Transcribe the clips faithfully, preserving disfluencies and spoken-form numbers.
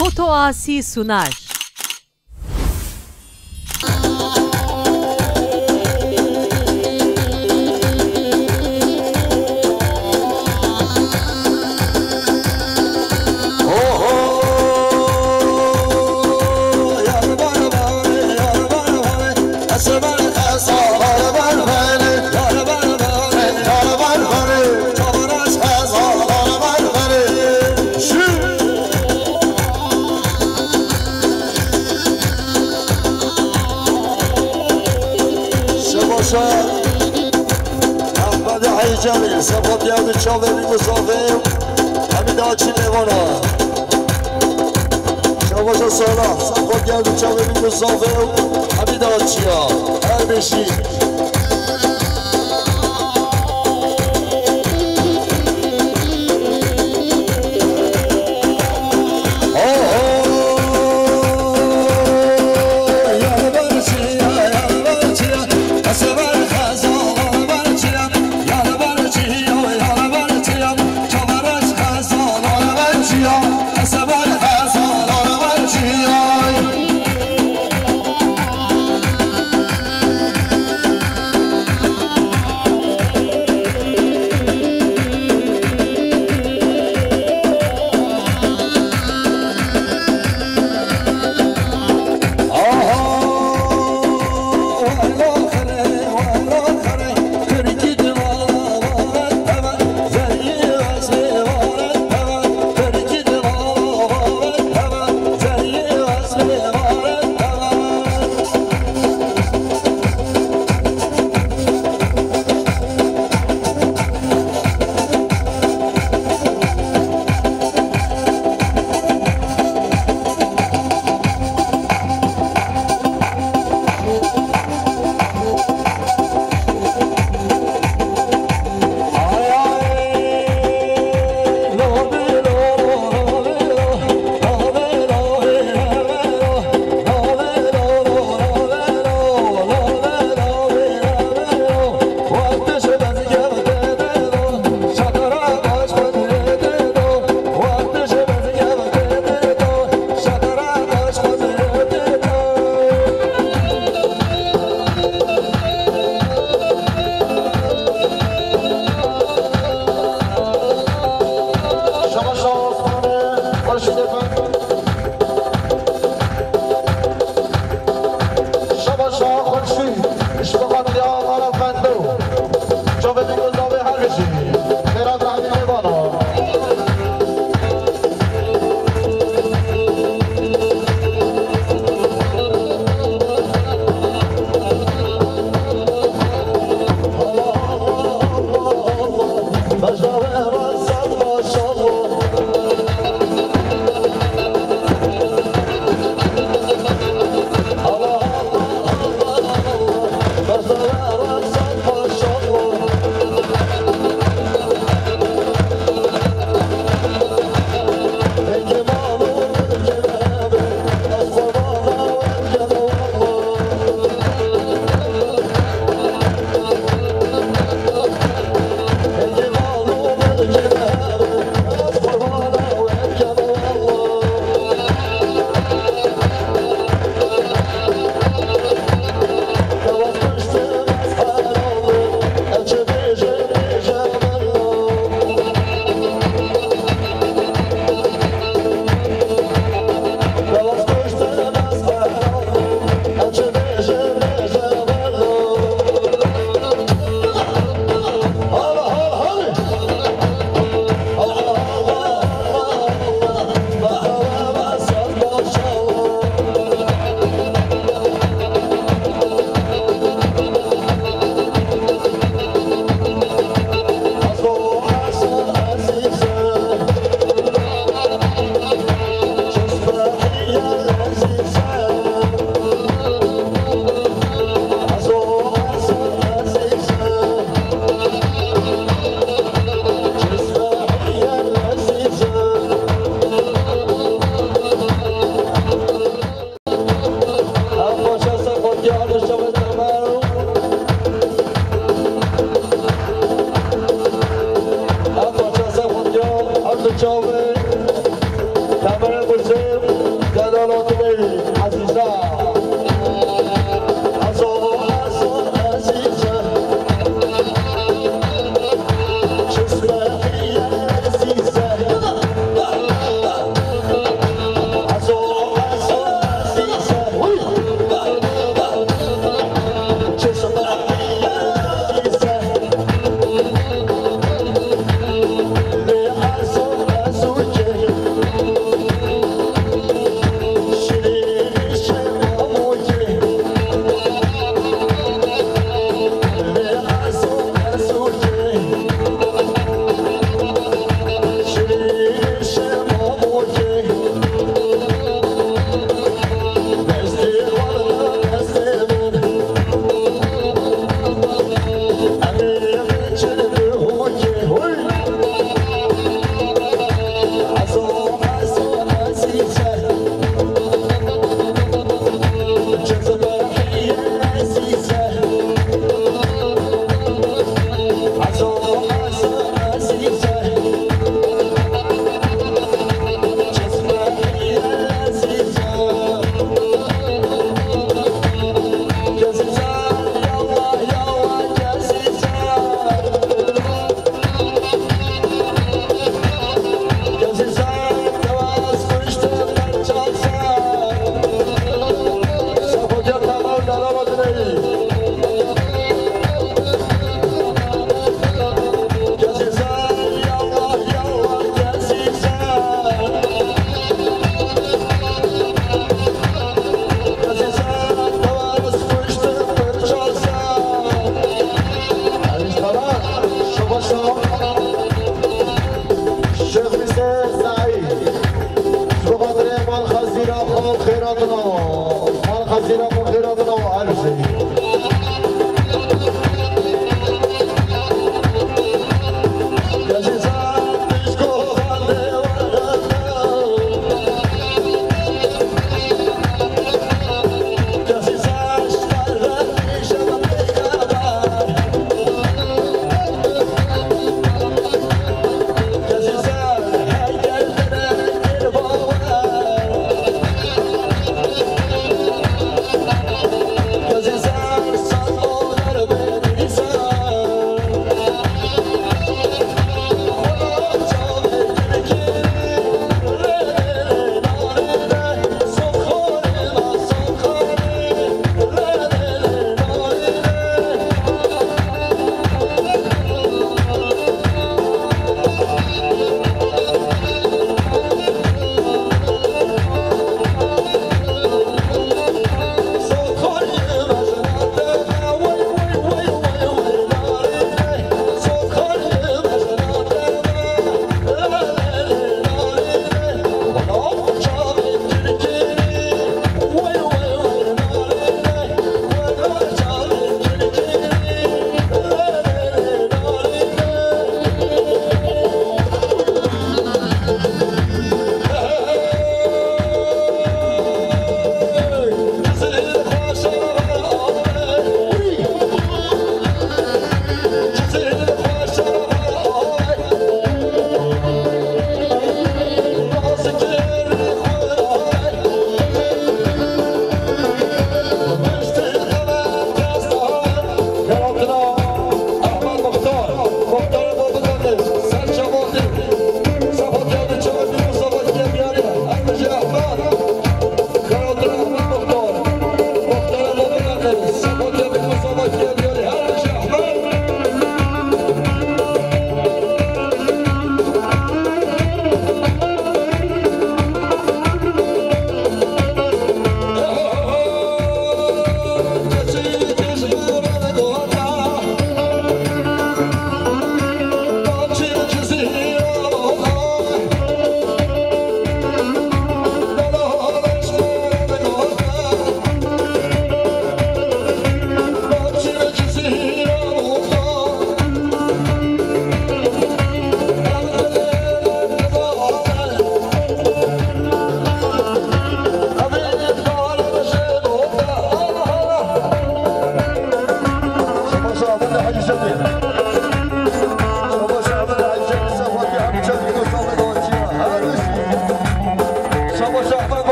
Fotoasi Sunar. Şebaşa Ehmed Heycanî, sefa geldi çavê min muzafê, Hemîd Açî mêvana. Şebaşa Sala, sefa geldi çavê min muzafê, Hemîd Açîya. Her beşî. Şebaşa Osmanê, xweşî dê bin. Şebaşa xweşî, ji bo xatiriya Mala Fendo. Çavê min muzafê her bijî. Xêra rehmî mêvana.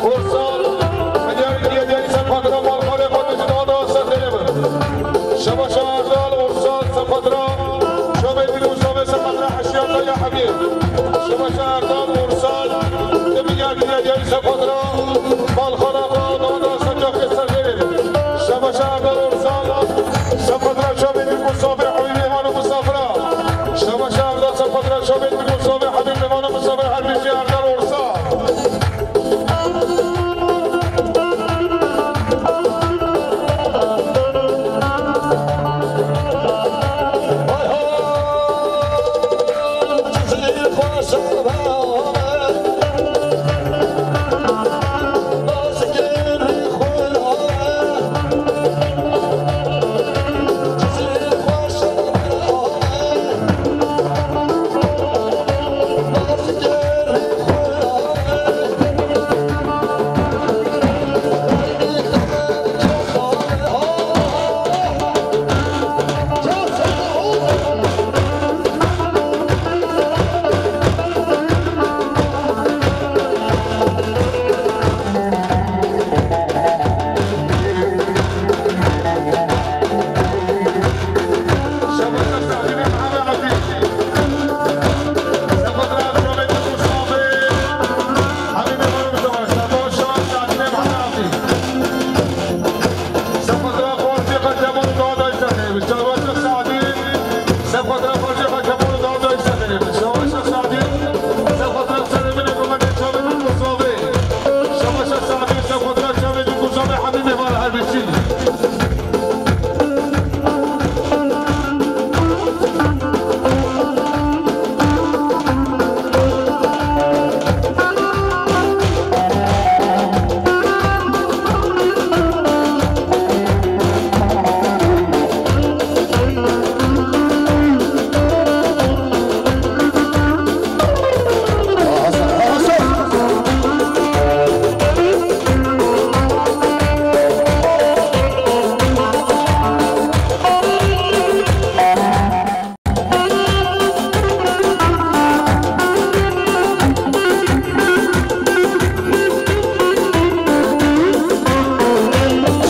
Ursal, Hecî Hecî Sefatra, Malxalê Xwedê ji dana Sefrê bin. Şebaşa Erdal, Ursal, Sefatra, Şamê Dîn û Şamê Sefatra, Heşiyata ya Hemî. Şebaşa Erdal, Ursal, Hecî Hecî Sefatra, Malxala Xwedê dana Secafê Sefrê bin. Şebaşa Erdal, Ursal, Sefatra, Şamê Dîn û Şamê Hemî, Mêvan û Misafira. Şebaşa Erdal, Sefatra, Şamê Dîn û Şamê Hemî, Mêvan û Misafira, her bijî Erdal, Ursal.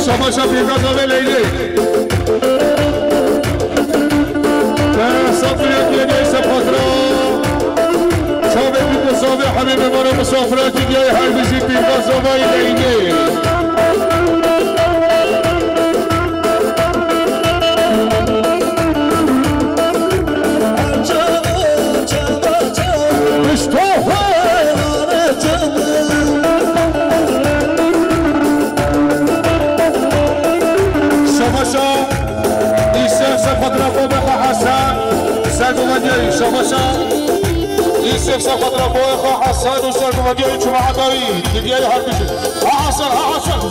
Şabaşa pêka zavê Leylê. Te saf yek yedê sefatra. Çavê bî ku zavê hemî memara misafira ki diyayê her bijî pêka zavayê Leylê. Şabaşa, Îsef Sefatra Kobexa Hesen, Sergovediye, Şabaşa, Îsef Sefatra Kobexa Hesen û Sergovediye Cuma Atavi, Diviye Harbiji. Ha Hesen, ha Hesen.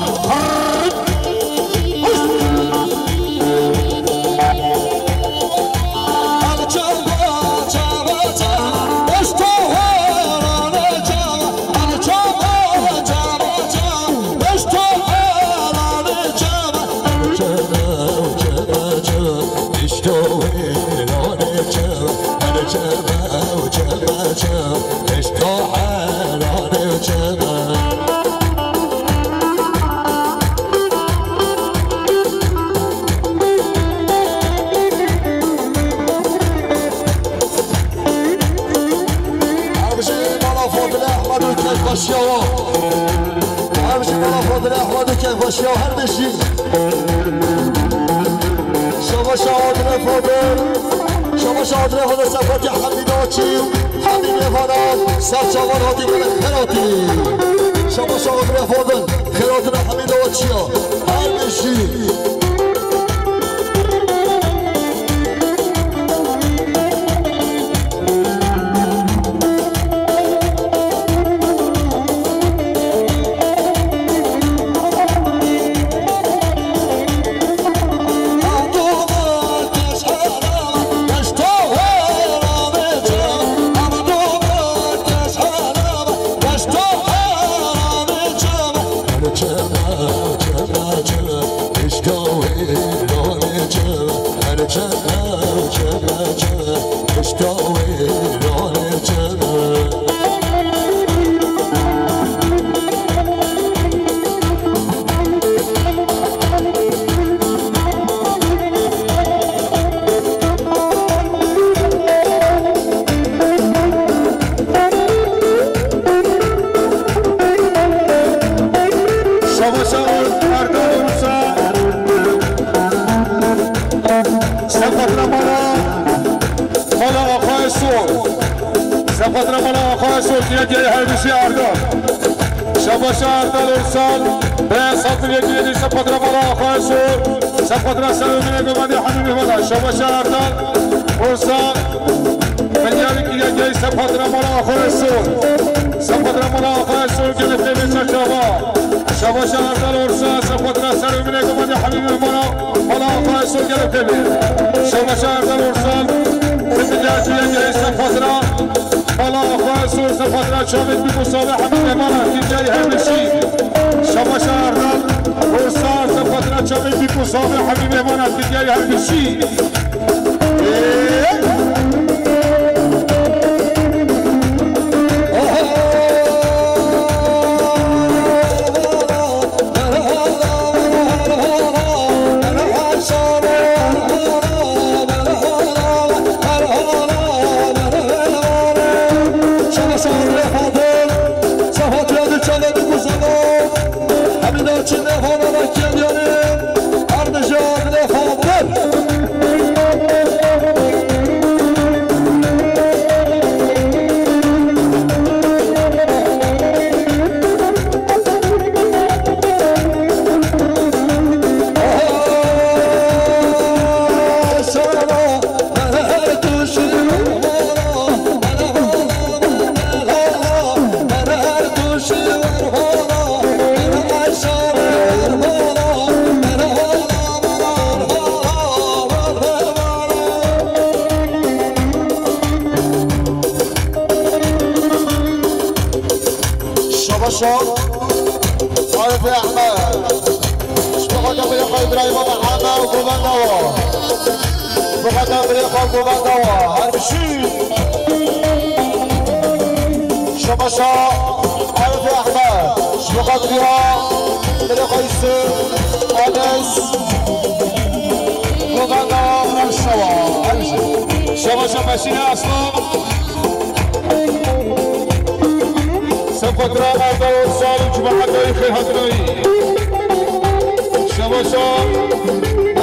Her bijî mala Fadil Ehmed û keyfxweşiya wa. Her bijî mala Fadil Ehmed û keyfxweşiya her bijî. Şabaşa Adile Fadil. Şabaşa Adile Fadil Sefatiya Hemîda Çî. Hemî mêvanan ser çavan hatî, gelek xêr hatî. Şabaşa Adile Fadil. Xêr hatine Hemîda Çiya. Her bijî. Şabaşa Erdal Ursa. Sefatra mala, mala Axayê Sor. Sefatra mala Axayê Sor, diye diye her bir şey Erdal. Şabaşa Erdal Ursal. Be safir yedi yedi sefatra mala Axayê Sor. Sefatra ser Ömrüne Gömedi Hamid Mehmet. Şabaşa Erdal Ursal. Milyarı kiriye gel sefatra mala Axayê Sor. Sefatra mala Axayê Sor gelip demir çarşava. Şabaşa Erdal Orsa, sefatra ser Ömrüne Gömedi Hamid mala, mala Axayê Sor gelip demir. Şabaşa Erdal Orsa. Milyarı kiriye gel sefatra mala Axayê Sor, sefatra çavit bir musabe Hamid Mehmet. Kiriye her bir şey. Şabaşa Erdal Orsa, sefatra çavit bir musabe Hamid Mehmet. Kiriye her bir şey. Şabaşa Arif Ehmed. Şabaşa Arif Ehmed. Ji bo xatir birê xwe Îbrahîm Ahmed Heme û govenda wa. Ji bo xatir birê xwe govenda wa. Her bijî. Şabaşa Arif Ehmed. Ji bo xatir ya birê xwe Yusuf Enes. Govenda wa, rewşa wa. Her bijî. Şabaşa Meşînê Aslan. Sefatra Erdal Orsal û cemaeta wî xêrhatinayî. Şabaşa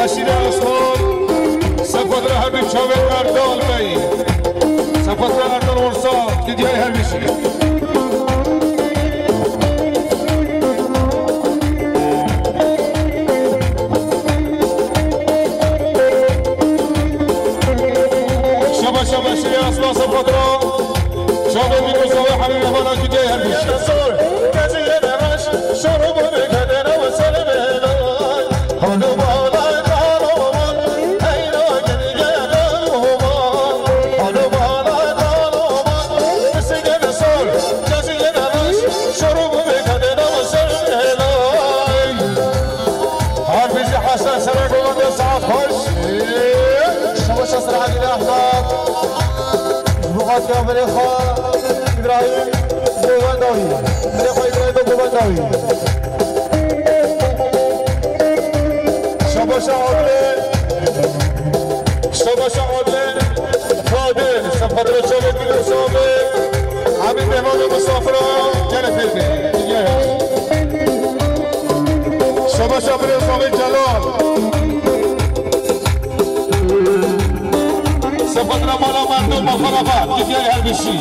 Eşîrê Aslan. Sefatra her du çavên Erdal Bey. Sefatra Erdal Orsal, didiyayê her bijî. Şaba şaba şirê asla sefatra. Şaba bir kosa ve halil yamana ki cay her bir şey. Her bijî Hesen Sere govende saet xweş. Şaba şa Sere Elî Rehmat. Ji bo xatir birê xwe Îbrahîm govenda wî. Birê xwe Îbrahîm govenda wî. Şaba şa Adile. Şaba şa Adile. Fadil, sefatra çavê Dîlosomê, Emîn Mehman û misafira gelê fêrbe. Şaba şa birê Samê Celal. Sefatra mala merdum, mafarafa, didiyayê her bijî.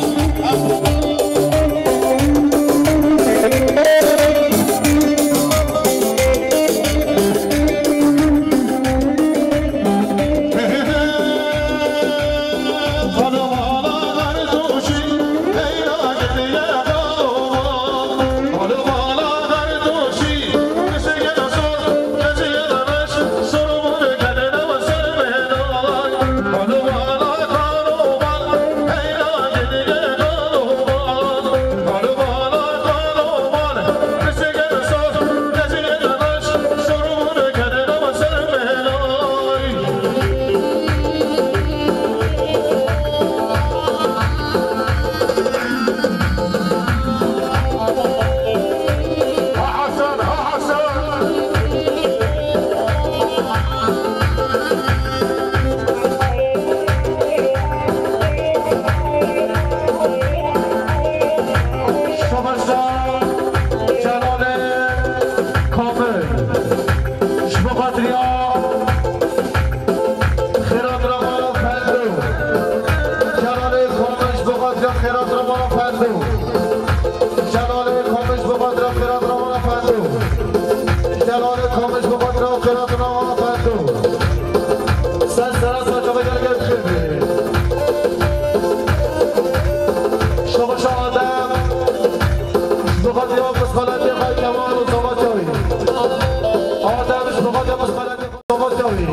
Adem ji bo xwe de qismanekê Xwezawatiyawî.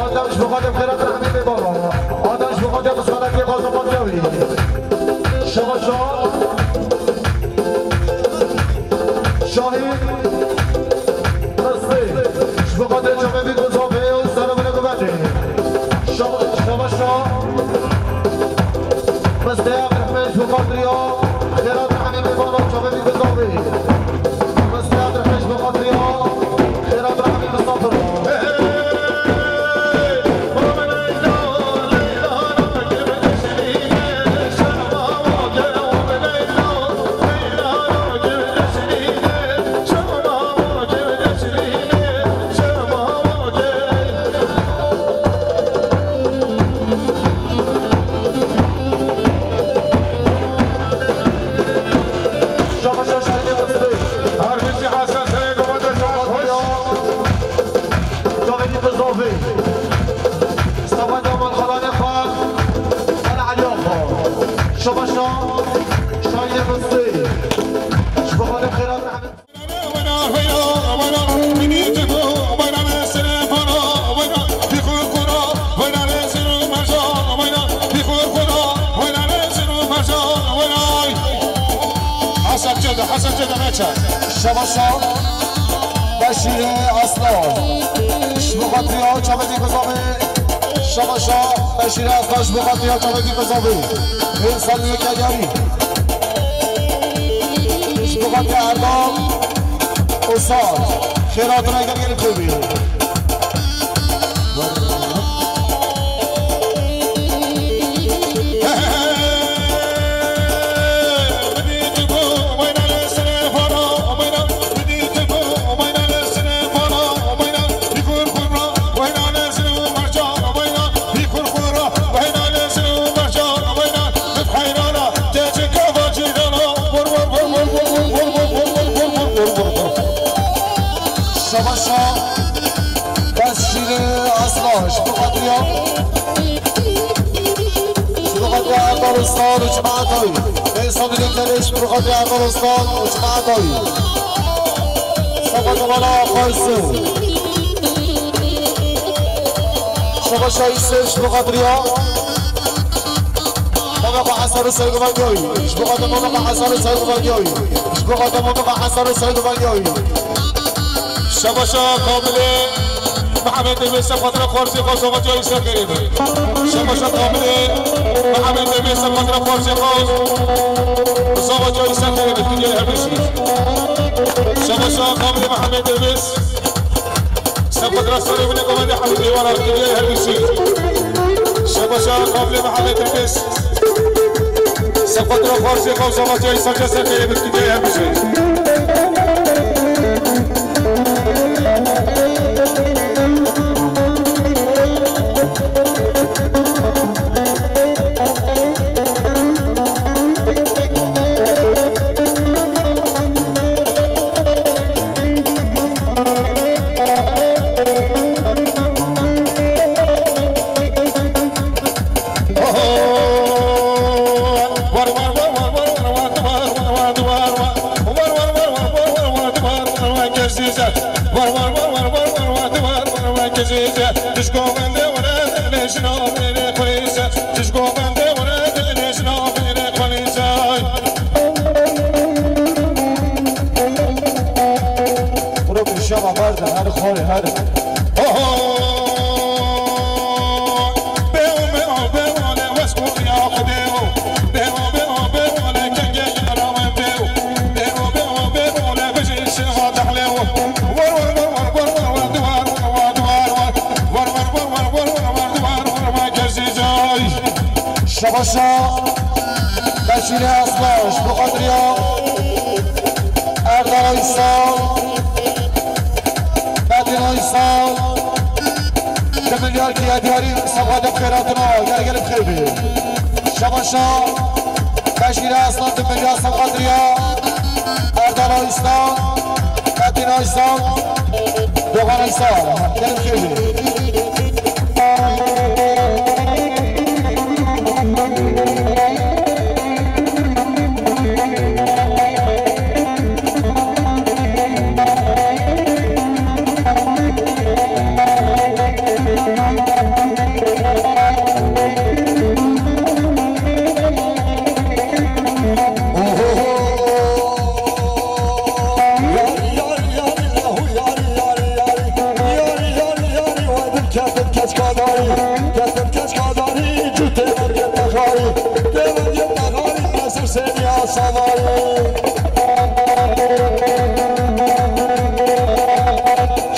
Adem ji bo xwe de xêrat rehmî bê baba. Adem ji bo xwe de qismanekê Xwezawatiyawî. Şeva şa. Şahî. Ristê. Ji bo xwe de çavê vî gozavê û seremine guvetê. Şeva, şeva şa. Ristê Ebrehmê ji bo xatirî ya. Xêrat rehmî bê baba çavê vî gozavê. Hasan Ceda, Hasan Ceda, neçe? Şebaşa Beşîrê Aslan. Ji bo xatirî ya çavekî gozavê. Şebaşa Beşîrê Aslan ji bo xatirî ya çavekî gozavê. Hên saliyê Kelyarî. Ji bo xatirî Erdal Osar. Xêr hatina gel gelê xwe bê. Şebaşa Beşîrê Aslan, ji bo xatirî ya. Ji bo xatirî Erdal Ostan û cemaeta wî. Ê Sabîrê Kelê ji bo xatirî Erdal Ostan û cemaeta wî. Seba Kemal Ağa Qaysu. Şebaşa Yusuf ji bo xatirî ya. Baba xwe Hesen û Seyid Vangoy. Ji bo xwe Baba xwe Hesen û Seyid Vangoy. Ji bo xwe Baba xwe Hesen û Seyid Vangoy. Şebaşa Kamilê Mihemed Demir, seb xatira xwarzê xwe, zava cayî ser kerê be. Şebaşa Kamilê Mihemed Demir, seb xatira xwarzê xwe, zava cayî ser kerê be. Dinyayê her bişî. Şebaşa Kamilê Mihemed Demir. Seb xatira serê min e, govendê Hemîdê Wala, dinyayê her bişî. Şebaşa Kamilê Mihemed Demir. Seb xatira xwarzê xwe, zava cayî ser kerê be. Dinyayê her bişî. Bro, bir şey var, vardı, her xorê, her. Oho! Şebaşa Beşîrê Aslan, ji bo xatirî ya Erdal Aysal, Bedîn Aysal, di milyar kiye diyarî, seba de xêratina, gel gelê xêr bê. Şebaşa Beşîrê Aslan, di milyar, seba xatirî ya Erdal Aysal, Bedîn Aysal, Doğan Aysal, gelê xêr bê.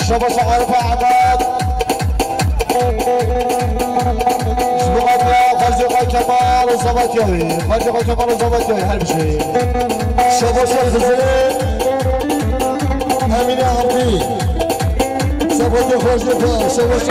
Şabaş Arif Ahmet. Ji bo Abya, Xwezê xwe Kemal û Zavatiyayê. Xwezê xwe Kemal û Zavatiyayê, her bir şey. Şabaş Xizir. Emine Abdi. Şabaş Xwezê xwe, şabaş.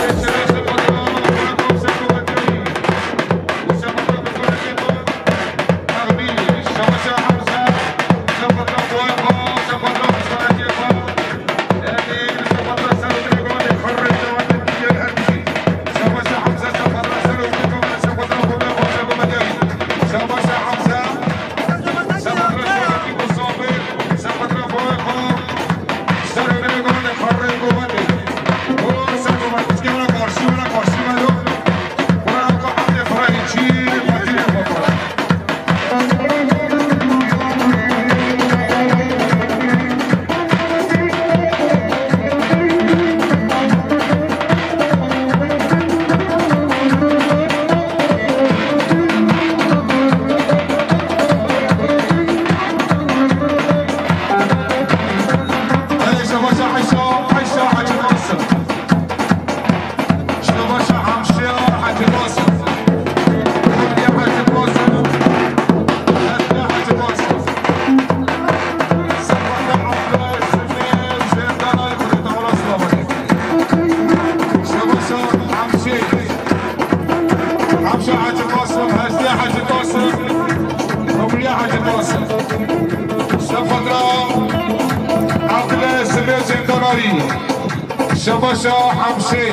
Hemşe Hacı Kasım, Hezdiye Hacı Kasım, Ömrüye Hacı Kasım. Şefatra Akile Sibê Zindanarî. Şebaşa Hemşe.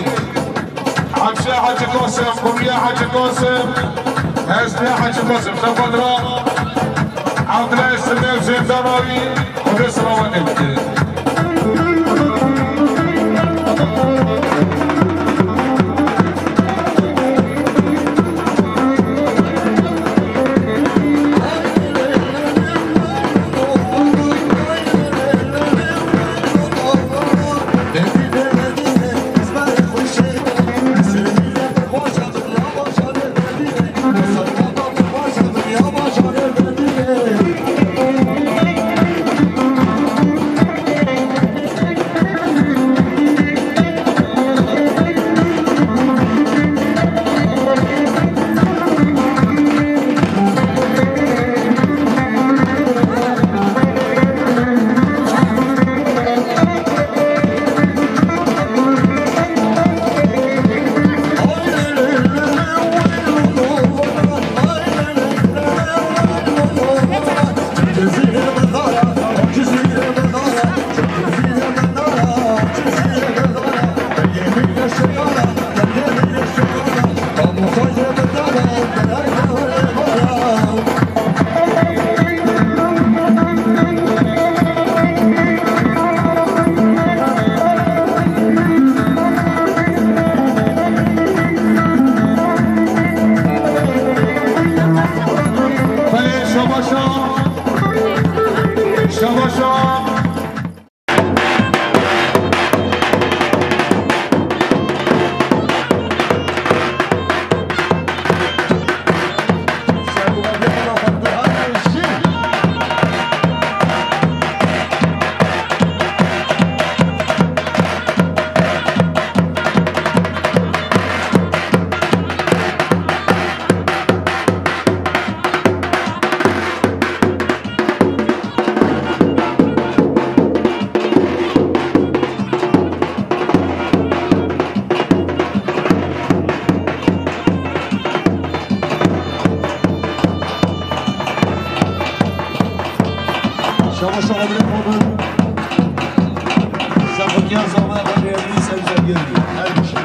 Hemşe Hacı Kasım, Ömrüye Hacı Kasım, Hezdiye Hacı Kasım. Şefatra Akile Sibê Zindanarî. Xwedê selametê bide. Belê, şabaşa. Şabaşa. Şabaş Emre Kodur. Şabaş Yazama Emre Sevcen Gölgü. Her bir şey.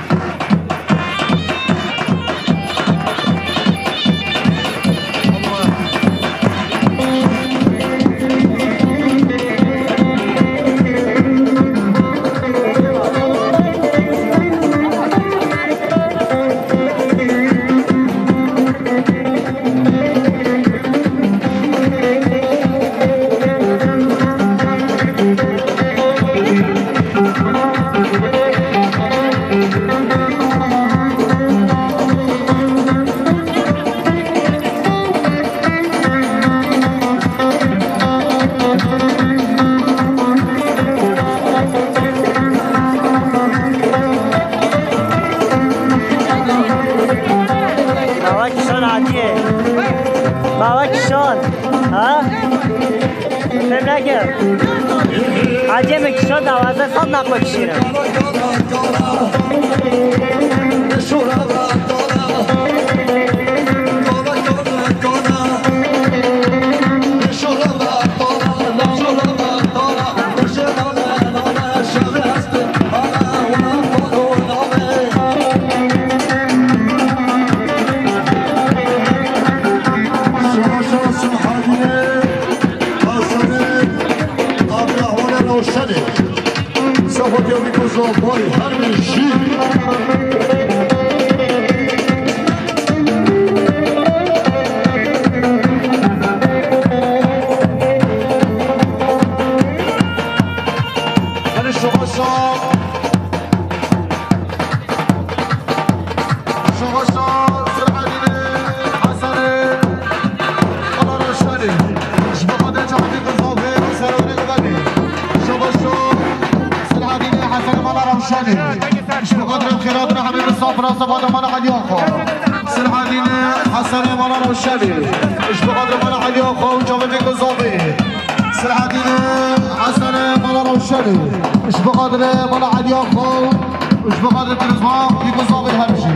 Dawazde sed naqlo dişîrim. Safa Diyarbekir Zafay her jî. Hadi şovaşa. Şovaşa Sirhedînê Hesenê Mala Rewşenê. Ji bo xatirê çavê Qizavê serwêrê dibenê. Şovaşa Sirhedînê Hesenê Mala Rewşenê. Ji bo xatirê xêrat rehmê misafira Sefa Demana Eliya xwe. Sirhedînê Hesenê Mala Rewşenê. Ji bo xatirê Mala Eliya xwe û çavê Qizavê. Sirhedînê Hesenê Mala Rewşenê. Ji bo xatirê Mala Eliya xwe û ji bo xatirê Qizavê her jî.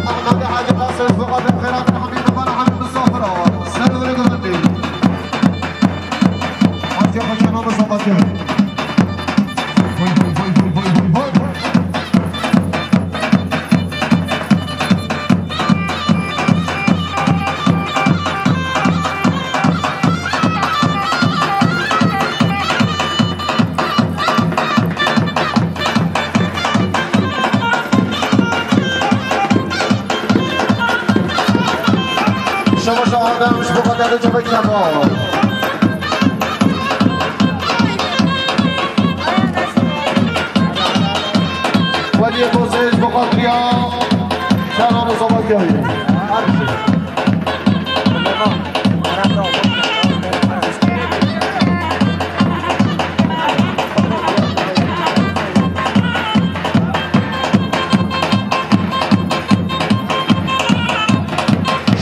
Ahmet Hacı Kasım, bu kadar hayırlı, Hamid, bana Hamid Mustafa. Sen öyle güvenmeyin. Asya Paşa'nın Mustafa diyor. Vay, vay, vay, vay, vay, vay, vay. Şaba şaba demiş bu kadar da cebe kema. Wadiye Bozez bu kadar ya. Sen onu zaman geldi. Hadi.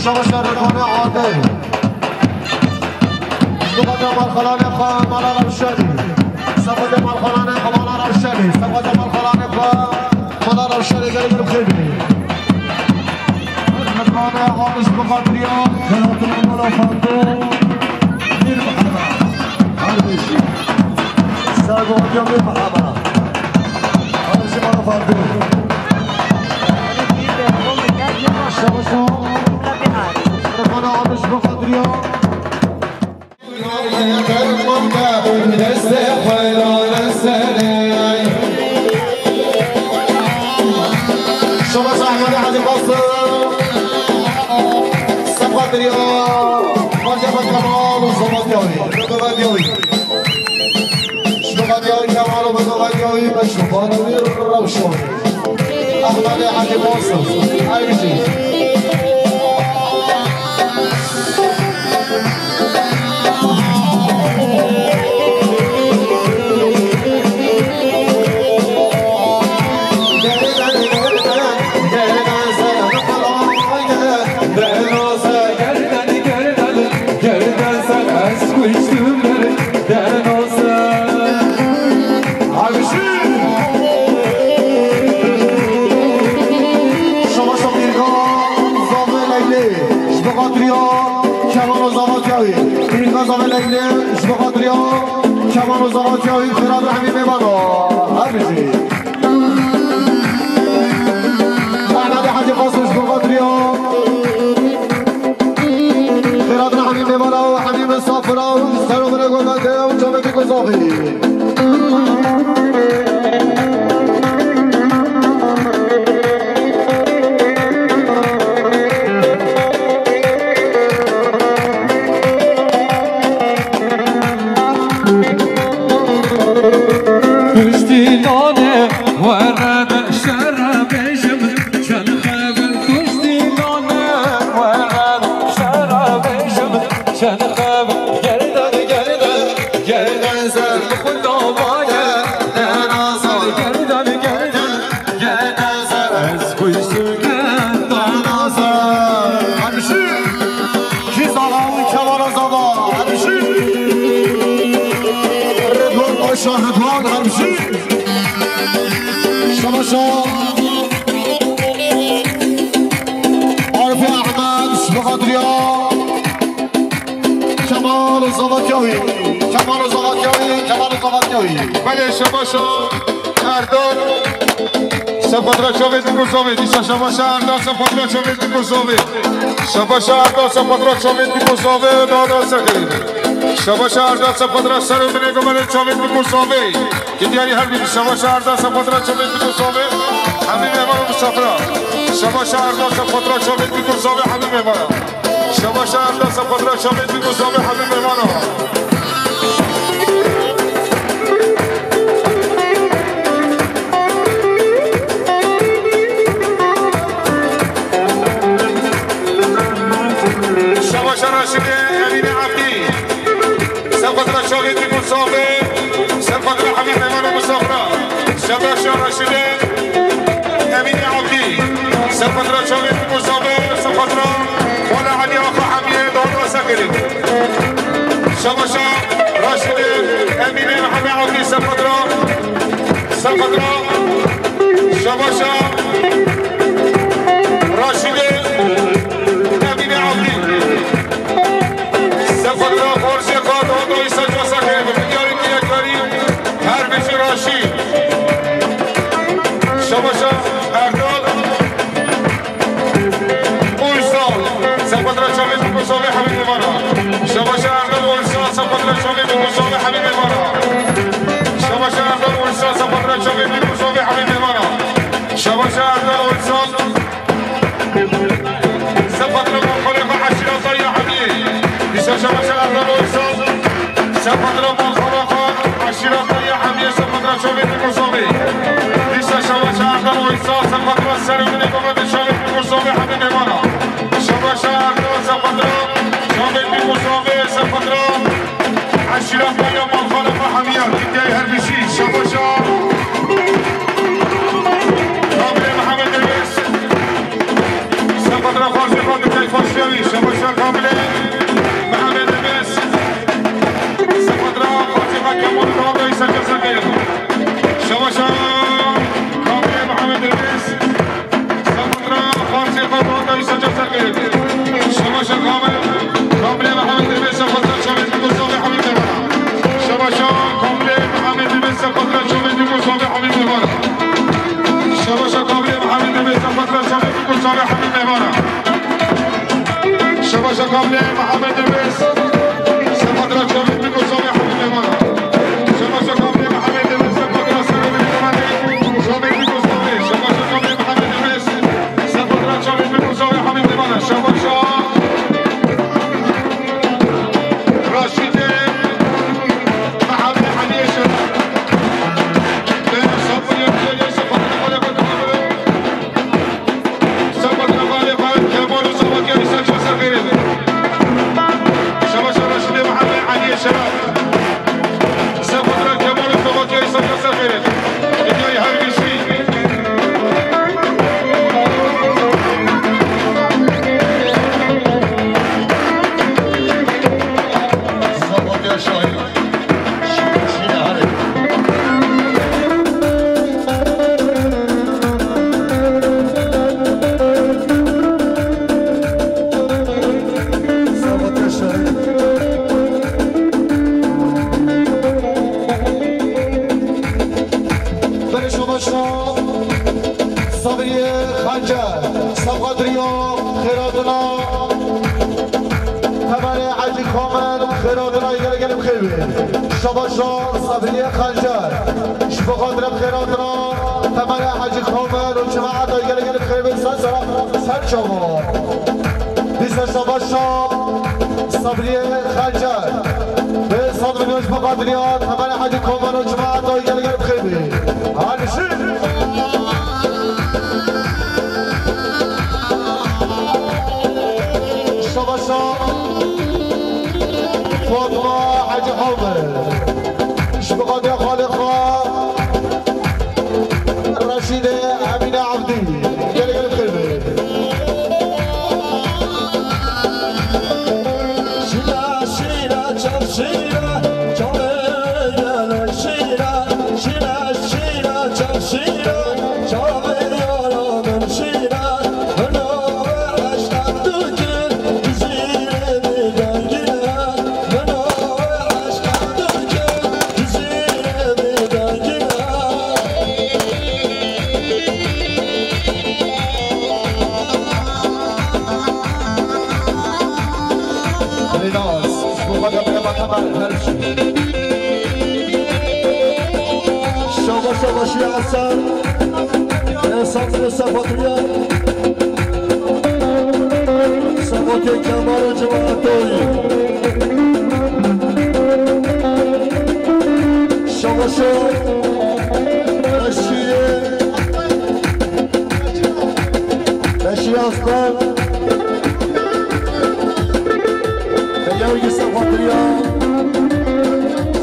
Şaba şaba Adil. Sefade malxananê xwe mala Rewşenê. Sefade malxananê xwe mala Rewşenê. Sefade malxananê xwe mala Rewşenê gelê gelê xêr bidê. Xizmetxane Hamiş Biqadiriya. Xelatine mala Fando. Mîr Mihemed. Her beşî. Sergo Mîr Mihemed. Her beşî mala Fando. Şabaşo. Xizmetxane Hamiş Biqadiriya. Şaba Ahmet Hacı Kasım. Sefa Derya. Hacı Kemal. Sefa Derya. Sefa Derya. Şubat yayı Kemal, bu zaman yayı, ben Şubat yayı Revşon. Ahmet Hacı Bozkurt, Ayrıcı. Gerdeni gerdeni, gerdeni sen, ez kuştum berdenden olsa. Abi şu. Şama şapirga, zafı leylê. Xatirî ya keman û zavatiya wî. Pîrînga zavê Leylê ji bo xatirî ya keman û zavatiya wî, Xêrat Rehmî mêvano. Her bijî. Ehmedê Hecî Qasim ji bo xatirî ya Xêrat Rehmî mêvana û Hemî Misafira û ser û binê gulbende û çavê Bîk û Zavî. Piştî nanê were de şere bêjim, çend xev piştî nanê were de şere bêjim, çend xev gerdan gerdan gerdan ser xwe dawaya, gerdan gerdan gerdan. Ez kuştune danasa. Hemşi. Kî zava û kewara zava. Hemşi. Ridwan Paşa, Ridwan Hemşi. Şabaşa. Arifê Ehmed, Şubaxatriya. Kemal Zavakyawi. Kemal Zavakyawi. Kemal Zavakyawi. Belê, şabaşa. Erdal, sefatra çavê Dîkûzovê, dîsa şabaşa Erdal, sefatra çavê Dîkûzovê. Şabaşa Erdal, sefatra çavê Dîkûzovê, da da sekirî. Şabaşa Erdal, sefatra serê binê gomelê çavê Dîkûzovê. Ki diyarî her bî, şabaşa Erdal, sefatra çavê Dîkûzovê. Hemî mêvan û misafira. Şabaşa Erdal, sefatra çavê Dîkûzovê, hemî mêvana. Şabaşa Erdal, sefatra çavê Dîkûzovê, hemî mêvana. Şabaşa Raşidê Emînê Ebdî. Sefatra çavê Dîkûzovê. Sefatra hemî mêvan û misafira. Şabaşa Raşidê Emînê Ebdî. Sefatra çavê Dîkûzovê. Sefatra Xwala Elî Axa Hemiyê, dawet ve sekirin. Şabaşa Raşidê Emînê Mehemê Avdî, sefatra, sefatra, şabaşa Raşidê Emînê Avdî. Sefatra Xwarzê Xat, Odo Îsa Casa Keyf, Diyarî Kiyekarî, her bijî Raşîd. Şabaşa Erdal. Uysal, sefatra çavê Dîkûzovê, hemî mêvana. Şabaşa Erdal Uysal, sefatra çavê Dîkûzovê, hemî mêvana. Şabaşa Erdal Uysal, sefatra çavê Dîkûzovê, hemî mêvana. Şabaşa Erdal Uysal, sefatra malxolê xwe eşîreta ya hemiyê. Dîsa şabaşa Erdal Uysal, sefatra malxolê xwe eşîreta ya hemiyê, sefatra çavê Dîkûzovê. Dîsa şabaşa Erdal Uysal, sefatra serê binê gomelê çavê Dîkûzovê, hemî mêvana. Şabaşa Erdal, sefatra çavê Dîkûzovê, sefatra eşîreta ya malxolê xwe hemiya, kitleyê her bijî. Şabaşa Kabilê Mehemedê Mês. Sefatra Xwarzê Xat, kitleyê Xwarzê. Şabaşa Kabilê Mehemedê Mês. Sefatra Xwarzê Xat, Kemal Kavadayî, Serkefzekê. Şabaşa Kabilê Mehemedê Mês. Sefatra Xwarzê Xat, Kavadayî, Serkefzekê. Şabaşa Kabilê, Kabilê Mehemedê Mês, sefatra çavê Dîkûzovê, hemî mêvana. Şabaşa Kabilê Mehemedê Mês, sefatra çavê Dîkûzovê, hemî mêvana. Şabaşa Kabilê Mehemedê Mês, sefatra çavê Dîkûzovê, hemî mêvana. Şabaşa Kabilê Mehemedê Mês, sefatra çavê Dîkûzovê, hemî mêvana. Şabaşa Kabilê Mehemedê Mês, sefatra serê binê gomelê çavê Dîkûzovê. Şabaşa Kabilê Mehemedê Mês, sefatra çavê Dîkûzovê, hemî mêvana. Şabaşa Raşîdê Mehemedê Eliyê Şeref. Bê sabir ya, ya, ya, sefatra xwe lê xwe dixwe. Sefatra xwe lê xwe, Kemal û Zavakya Îsa Casa Keyf. Şaba Hacî Komar, xêratina gelê gelê bi xêr be. Şabaşa Sabriye Xencer. Ji bo xatira xêratina Temelê Hacî Komar û cemaeta gelê gelê bi xêr be. Ser, ser, ser çava. Dîsa şabaşa Sabriye Xencer. Pênc sed milyon ji bo xatiriya Temelê Hacî Komar û cemaeta gelê gelê bi xêr be. Hadi şir. Şabaşa Fatma Hacî Hamid. Ji bo xatira xalê xwe Reşîdê Emîne Evdî. Gelê gelê bi xêr be. Şîra, şîra, çav şîra, çavê gelek şîra, şîra, şîra, çav şîra, çavê yara min şîra, min o eşqa dikin, cizîrê min dengîne, min o eşqa dikin, cizîrê min dengîne. Rênas, ji bo xwe demê me hemen her şey. Şaba şaba şiya ser. Esas ve sefatriya. Sefatê Kemal û cemaatoyî. Şaba şaba. Eşîrê. Beşîr Aslan, Feyyar Yusuf Xatiriya,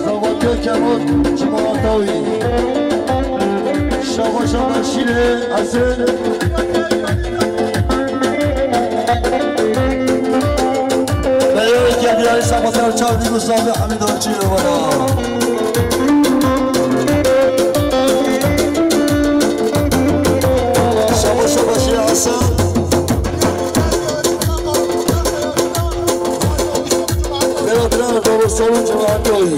Zavatiya Kemal, Cemaatawî, Şabaşa Beşîrê Esin, Feyyar Kediya, Şabaşa Çavdî Mustafa Hamid Çîrovana. Şaba, şaba, şiya Hasan. Berat Rav, Rav Salon, Cemaat Doğru.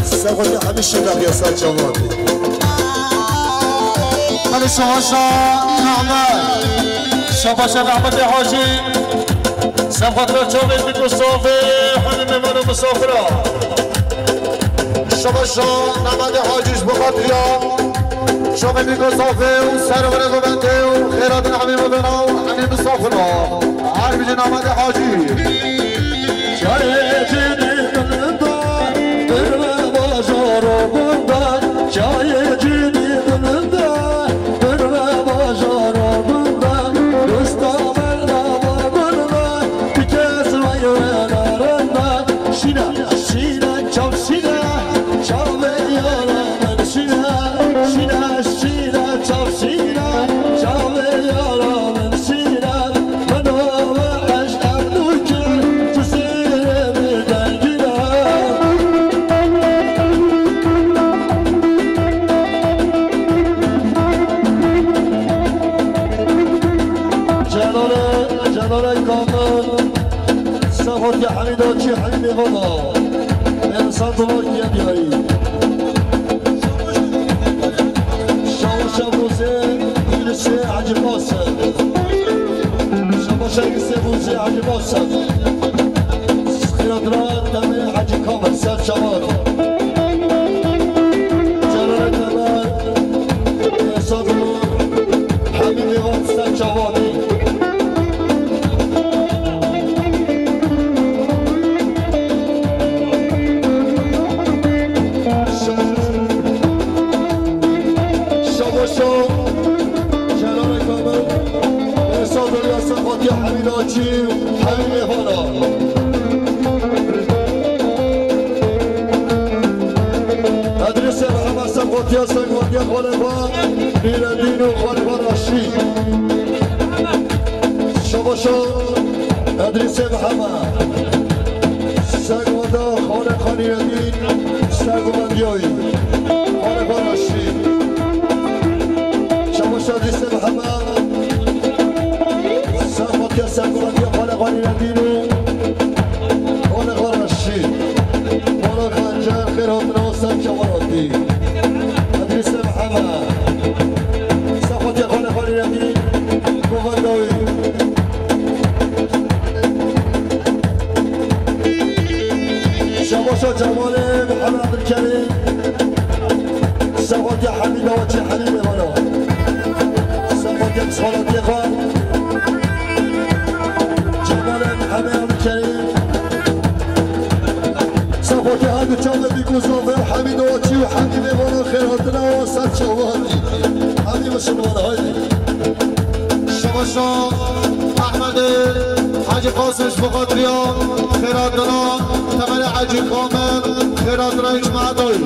Sefada Hamid Şirak ya, sağ çamatı. Hadi şabaşa Ahmet. Şabaşa Ahmet Hacı. Sefada Çavdî Mustafa, Hamid Memnun Musafira. Şabaşa Namade Hacî ji bo xatiriya Şamê Mîkosafê û serwere govendê û xêratin Emî Mevena û Emî Misafira. Her bijî Namade Hacî. Çayê cidî min da, bir ve bajaro bunda. Çayê cidî min da, bir ve bajaro bunda. Dosta merdava min ve, tikez vay ve narenda. Şîna, şîna, çav şîna, çavê yara min şîna, şîna, şîna, çav şîna, çavê yara min şîna, min o ve eşq erdûkir, tu sêrê min dengîna. Celale, Celale Kamil. Sefot ya Hamîda çi Hamîdê vana. Ensan dolar kiye diyarî. Şawa şabose, Yunusê Hacî Qasım. Şawa şabose, Yunusê Hacî Qasım. Xîratira Demê Hacî Kamil, ser çavat. Celale Kemal, Ensan dolar, Hamîdê van ser çavatî. Şabaşo, Celal Kamal, Esad Yasa Fatih Hamid Açî, Hamid Efana. Edrîsê Mihemed Sefatiya Sefatiya Xalifa Nîredîn û Xalifa Raşîd. Şabaşo Edrîsê Mihemed. Sefatiya Xalifa Nîredîn, Sefatiya Xalifa Raşîd. Şabaşo Edrîsê Mihemed. Sefatiya Sefatiya Xalifa Nîredîn û Xalifa Raşîd. Xalifa Xencer, xêr hatina ser çavan hatî. Edrîsê Mihemed. Sefatiya Xalifa Nîredîn, Govendawî. Cemalê Mihemed Ebdulkerîm, Sefatiya Hemîd Avaçî Hemîd Mêvana. Sefatiya psixologiyê xwe. Cemalê Mihemed Ebdulkerîm. Sefatiya her du çavê Bîk û Zafê û Hemîd Avaçî û Hemîd Mêvana xêr hatina û ser çavan. Hemî misilman, haydi. Şabaşa Ehmedê Hecî Qasim ji bo xatiriya xêratina Temerê Hecî Kamil, xêratina îcmaetayî.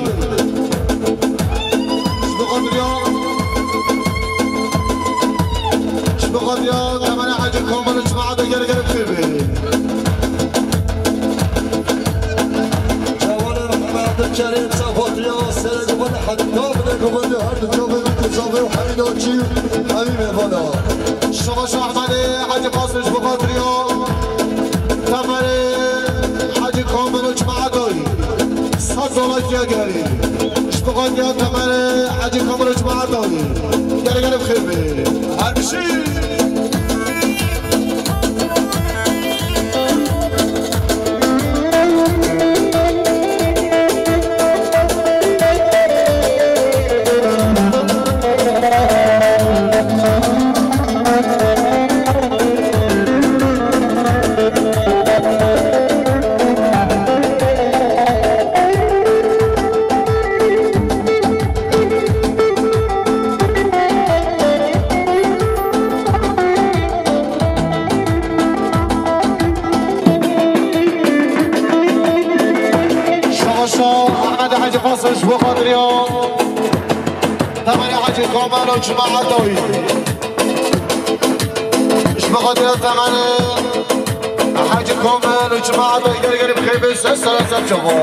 Ji bo xatiriya, ji bo xatiriya Temerê Hecî Kamil îcmaeta gere gere bi xêr bê. Çavanê Mihemed Ebdulkerîm Sefatiya serê xwe heta bide ku her du çavê Bîk û Zafê û Hemîd Avaçî û Hemîd Mêvana. Şabaş Ehmedê Hecî Qasim ji bo xatiriya Temerê Hecî Kamil û cemaetayî. Sed zalakiya gerî. Ji bo xatiriya Temerê Hecî Kamil û cemaetayî. Gere gere bi xêr bê. Her bişî. Şaşa Ehmed Hacı Fasıl ji bo xatiriya Temenê Hacı Komel û cemaetayî. Ji bo xatiriya Temenê Hacı Komel û cemaetayî gel gel bi xêr bê ser sera ser çava.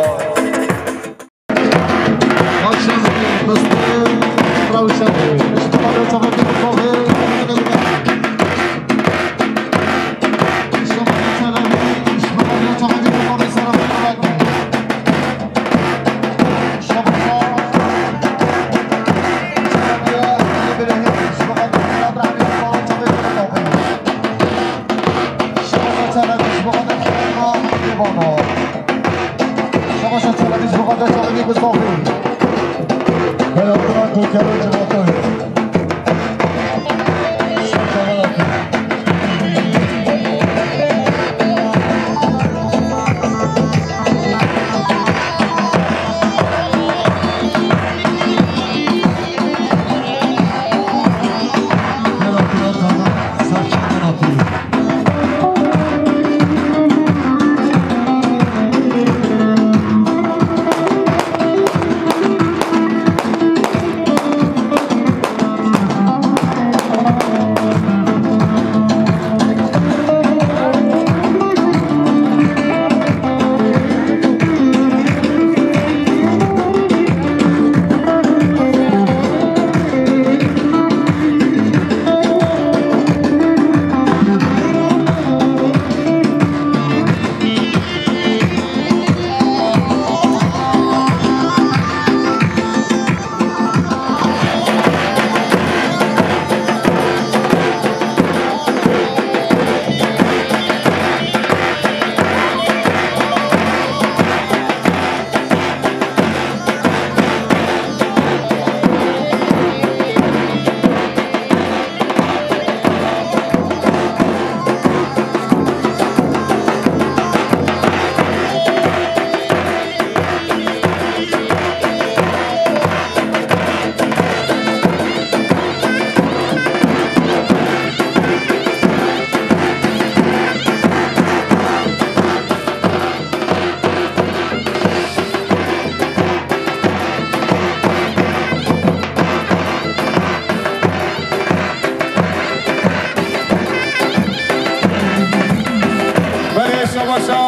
Belê şebaşa,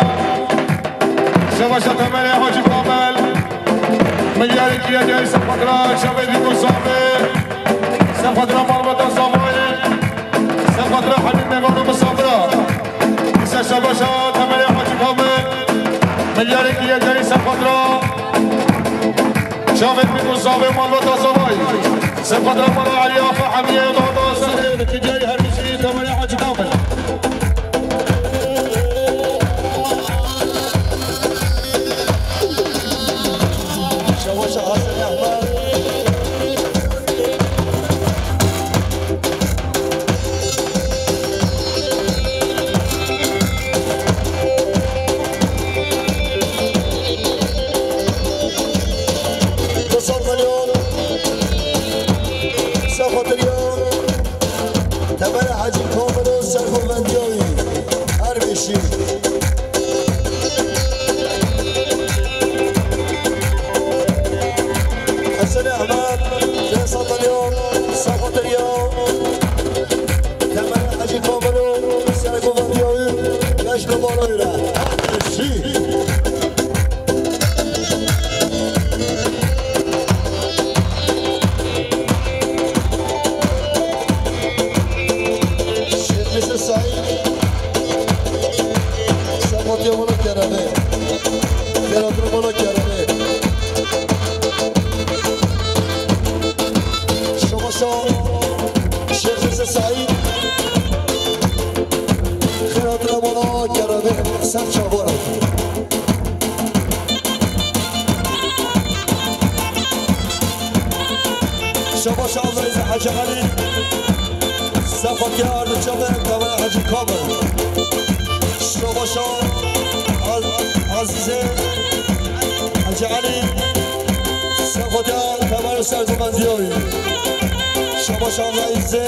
şebaşa Temenê Hacı Kamel. Milyarê kiriye gel Sefatra, çavê Bîk û Zafê. Sefatra malbata Zavayê. Sefatra Halil Mevan û Misafira. Îse şebaşa Temenê Hacı Kamel. Milyarê kiriye gel Sefatra. Çavê Bîk û Zafê malbata Zavayê. Sefatra mala Elî Axa Hemîye dada Zahê. Kiriye her bişî Temenê Hacı Kamel. Şî. Hesen Ehmed, Cem Satalyon, Safa Derya, Temel Hacı Kamero, Sergo Vandiyayu, Yaşlı Baloyra. Şî. Şêxmîrze Saîd, Sefatiya Mala Keremê, Beratî Mala Keremê. Şamaşa Şêxmîrze Saîd, Beratî Mala Keremê, ser çavan. Şabaş Azîzê Hecî Elî, Sefatiya Ardiçavê, Temel Hecî Kamil. Şabaş Az-, Azîzê Hecî Elî, Sefatiya Temel Sergomendiyayî. Şabaş Azîzê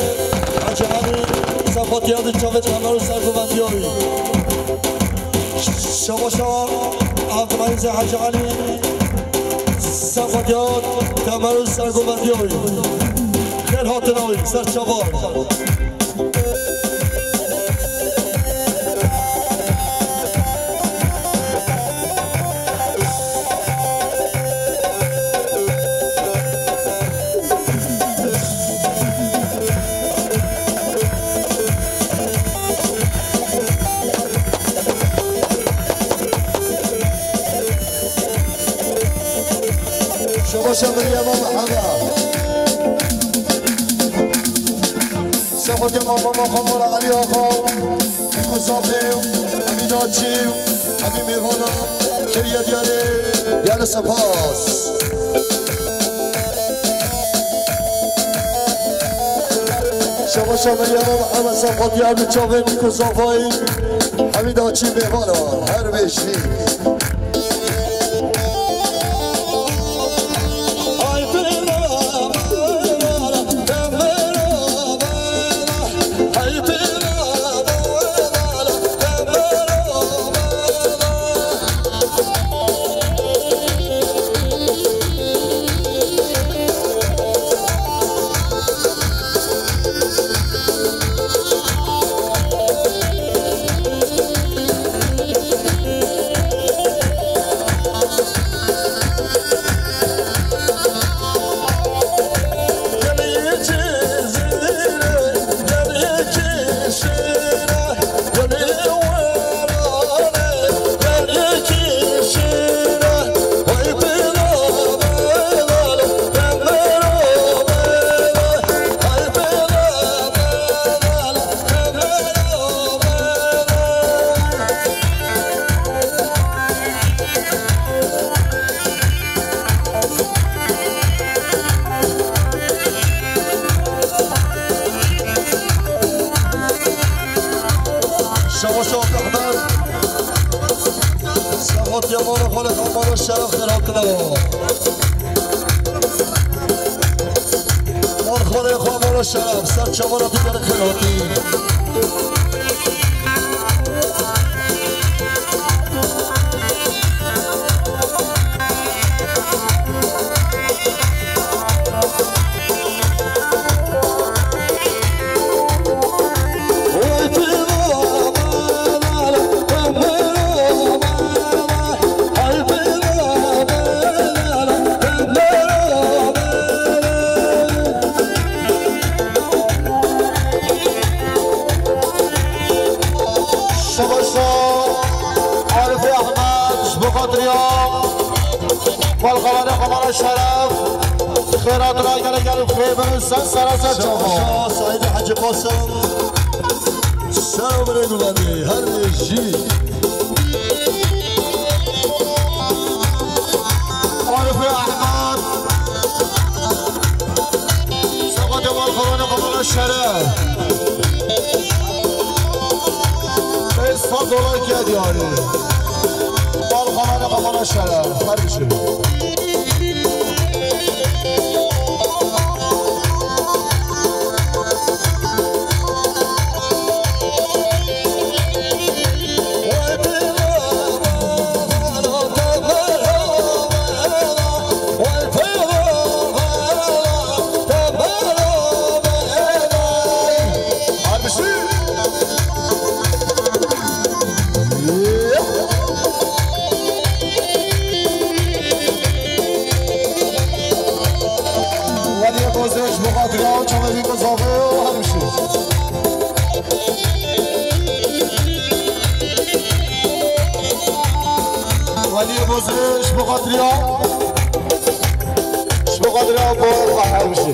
Hecî Elî, Sefatiya Ardiçavê, Temel Sergomendiyayî. Şabaşa Abdulazîz Hacı Ali, Sefatiya Temel Sergovendiyoy. Xêr hatin awî, ser çavan. Şabaşa Meryem Mehema. Sefatiya Mama Mama Xamara Ali Axa. Niko Zafê, Emîn Açî, Emîn Mêvana, Keriye Diyarê, Diyarê Sepas. Şabaşa Meryem Mehema, Sefatiya Ardiçavê, Niko Zafayî, Emîn Açî Mêvana, her bêjî. Şabaşa Ahmet. Sefatiya mala xalê xamara şeref xêr hatine. Mal xalê xamara şeref, ser çavana tu gerek xêr hatî. Şabaşa Arifê Ehmed, ji bo xatiriya balxalanê xwe mala şeref, xêratina gelek gelek xêbin û ser sera ser çava. Şabaşa Saîdê Hecî Qasim, ser û birê guvendî, her jî. Arifê Ehmed. Sefatiya balxalanê xwe mala şeref. Pênc sed dolar kê diyarî. Balxalanê xwe mala şeref. Her bişî. Ji bo xatiriya, ji bo xatiriya bo xwe hewşî.